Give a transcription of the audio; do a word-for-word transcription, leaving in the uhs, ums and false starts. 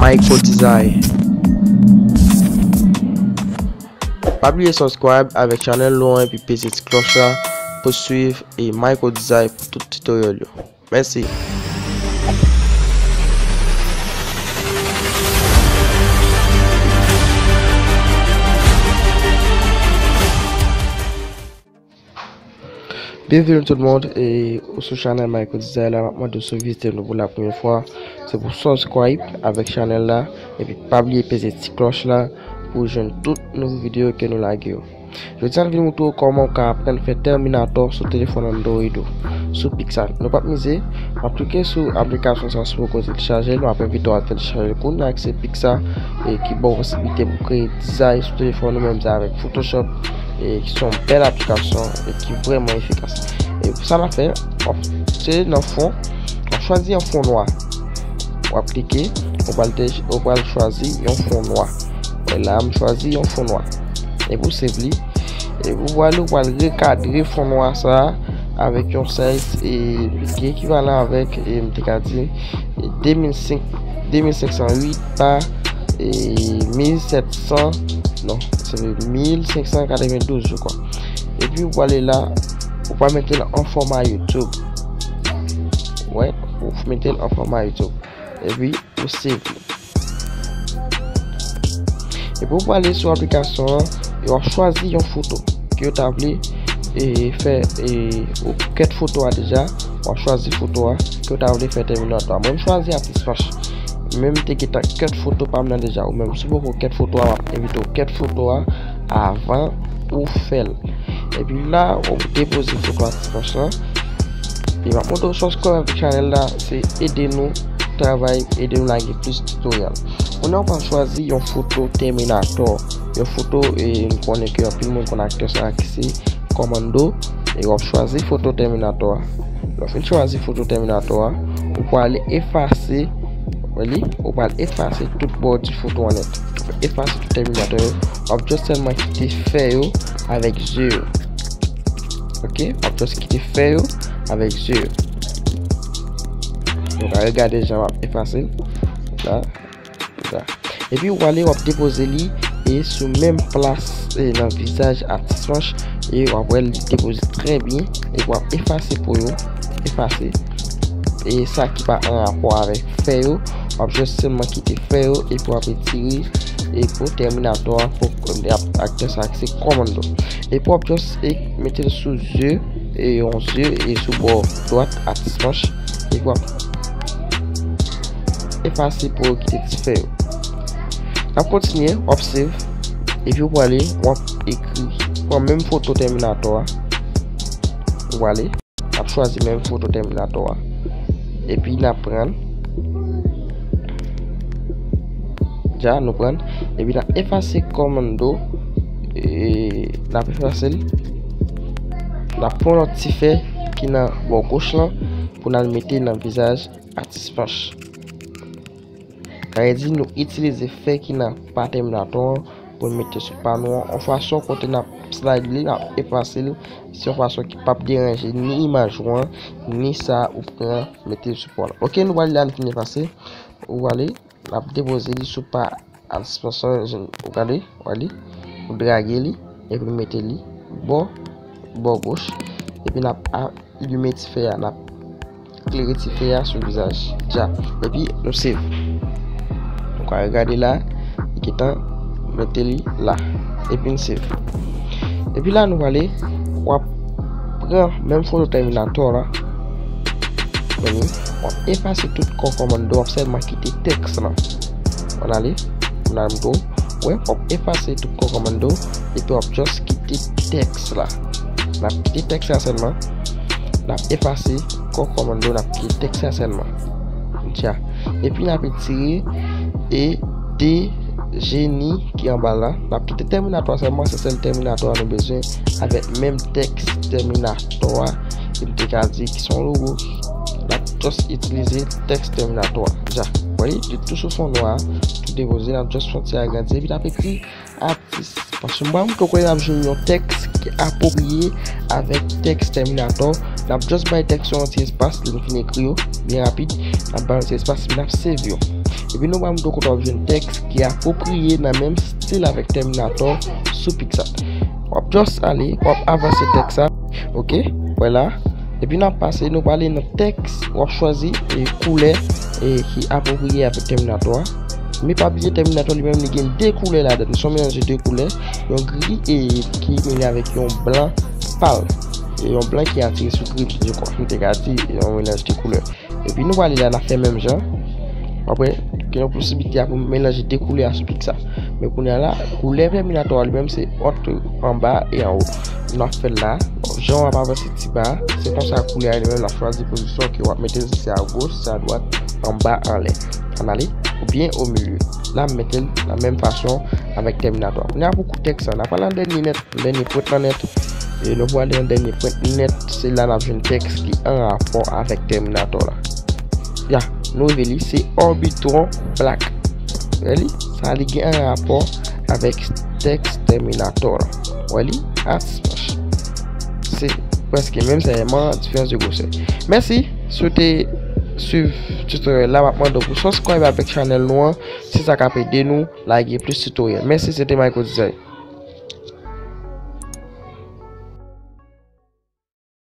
Myco Design. Pa bliye subscribe avèk chanèl nou an epi peze ti klòch la pou swiv e Myco Design pou tout tutorial yo. Mèsi. Byenveni tout moun, e ou sou chanèl Myco Design la, m ap mande w si w vizite nou pou la premyè fwa, se pou subscribe avèk chanèl la, epi pa bliye peze ti klòch la pou w jwenn tout nouvo videyo ke nou lage yo. Jodi a, n vin montre w kòman w ka aprann fè Terminator sou telefòn Android ou, sou Pixar. Nou p ap mize, m ap klike sou aplikasyon sa, si w poko telechaje l, m ap envite w al telechaje l kounye a, se Pixar, e ki ba w posiblite pou kreye dizay sou telefòn ou menm, sa avèk Photoshop, e ki se yon bèl aplikasyon, e ki vrèman efikas. E pou sa n ap fè, w ap, se nan fon, w ap chwazi yon fon nwa. W ap klike, ou pral te, ou pral chwazi yon fon nwa. E la, m chwazi yon fon nwa. Epi w save li. Epi w pral, ou pral rekadre fon nwa sa a avèk yon size, e, ki ekivalan avèk, e, m te ka di, e, de mil senk, de mil senk san uit pa, e, mil sèt san, non, se mil senk san katrevendouz, je crois. Epi w prale la, ou pral mete l an fòma YouTube. Wè, ou mete l an fòma YouTube. Epi ou save li. Epi ou prale sou aplikasyon an, e w ap chwazi yon foto ke w ta vle, e, fè, e, ou kèt foto a deja, w ap chwazi foto a ke w ta vle fè Terminator a. Mwen, m chwazi Atis Panch. Mwen, m te gentan kèt foto pa m nan deja. Ou menm, si w poko kèt foto a, m ap envite w kèt foto a avan ou fè l. Epi la, w ap depoze foto Atis Panch lan. E m ap montre w subscribe avèk chanèl la, se ede nou travay, ede nou lage plis tutorial. Kounye a, w pral chwazi yon foto Terminator. Yon foto, e, nou konnen ke anpil moun konn aktè sa a ki se Commando. E w ap chwazi foto Terminator a. Lè w fin chwazi foto Terminator a, ou pral efase, wè li, ou pral efase tout bò di foto an nèt. Efase tout Terminator yo. W ap just sèlman kite fè yo avèk zye yo. Ok? W ap just kite fè yo avèk zye yo. Nou ka regade jan m ap efase l. La, la. Epi w ale, w ap depoze li e sou menm plas, e, nan vizaj Atis Panch, e w ap wè li depoze trè byen. E w ap efase po yo, efase. E sa ki pa an rapò avèk fè yo, w ap just sèlman kite fè yo, epi w ap retire, e po Terminator a, po, e, aktè sa ki se Commando. Epi w ap just, e, mete l sou zye, e yon zye, e sou bò dwat Atis Panch, epi w ap efase po yo kite ti fè yo. N ap kontinye, w ap save, epi w prale, w ap ekri, pran menm foto Terminator a, ou prale. N ap chwazi menm foto Terminator a. Epi n ap pran. Dja, nou pran. Epi n ap efase Commando. E n ap efase l. N ap pran lòt ti fè ki nan bò goch lan pou n al mete nan vizaj Atis Panch. Sa vle di nou itilize fè ki nan pa Terminator an pou n mete sou pa nou an, yon fason kote n ap slide li, n ap efase l, se yon fason ki p ap deranje ni imaj ou an, ni sa ou pran mete sou pa w la. Ok, nou pral la, nou fin efase. Ou ale, n ap depoze li sou pa Atis Panch lan, ou gade, ou ale, ou drage li, epi mete li bò, bò goch, epi n ap a, lime ti fè a, n ap klere ti fè a sou vizaj. Dja. Epi nou save. Nou ka regade la, li gentan mete li la. Epi n save. Epi la nou prale, w ap pran menm foto Terminator la. Meni, w ap efase tout kò Commando, w ap sèlman kite tèks lan. Ann ale, ann ale m tou. Wè, w ap efase tout kò Commando, epi w ap just kite tèks la. N ap kite tèks la sèlman. N ap efase kò Commando, n ap kite tèks la sèlman. Dja. Epi n ap retire e de jeni ki anba la. N ap kite Terminator sèlman, se sèl Terminator nou bezwen avèk menm tèks Terminator a. E m te ka di ki se yon logo. N ap just itilize tèks Terminator a. Dja. Wè, li tou sou fon nwa, tou depoze, n ap just fè yon ti agrandi, epi n ap ekri Atis. Paske m pa montre w kote n ap jwenn yon tèks ki apwopriye avèk tèks Terminator. N ap just bay tèks yo yon ti espas, lè n fin ekri yo, byen rapid. N ap bay yon ti espas, epi n ap save yo. Epi nou pral montre w kote w ap jwenn tèks ki apwopriye nan menm stil avèk Terminator sou PicsArt. W ap just ale, w ap avanse tèks sa. Ok, wè la. Epi n ap pase, nou prale nan tèks, w ap chwazi e koulè e ki apwopriye avèk Terminator a. Men pa bliye Terminator li menm li gen de koulè ladan. Se yon melanje de koulè, yon gri e ki mele avèk yon blan pal. E yon blan ki atire sou gri, je crois. M te ka di yon melanje de koulè. Epi nou prale la, n ap fè menm jan. W ap wè gen yon posiblite a pou melanje de koulè a sou PicsArt. Men kounye a la, koulè Terminator a li menm se ant anba e anwo. Nou ap fè l la. Jan w ap avanse ti ba, se konsa koulè a li menm l ap chwazi pozisyon ke w ap mete l, si se agoch, si se adwat, anba, anlè. Ann ale, oubyen o milye. La, m mete l nan menm fason avèk Terminator. Kounye a pou kou tèks la, n ap pale nan dènye nèt. Dènye pwent lan nèt. E nou pral nan dènye pwent nèt, se la n ap jwenn tèks ki an rapò avèk Terminator la. Ya, nou rive li, se Orbitron Black. Wè li? Sa li gen an rapò avèk tèks Terminator la. Wè li? Ats, se prèske menm, sèlman diferans de gwosè. Mèsi, si w te swiv tutorial la, m ap mande w pou subscribe avèk chanèl nou an, se sa k ap ede nou lage plis tutorial. Mèsi, se te Michael Design.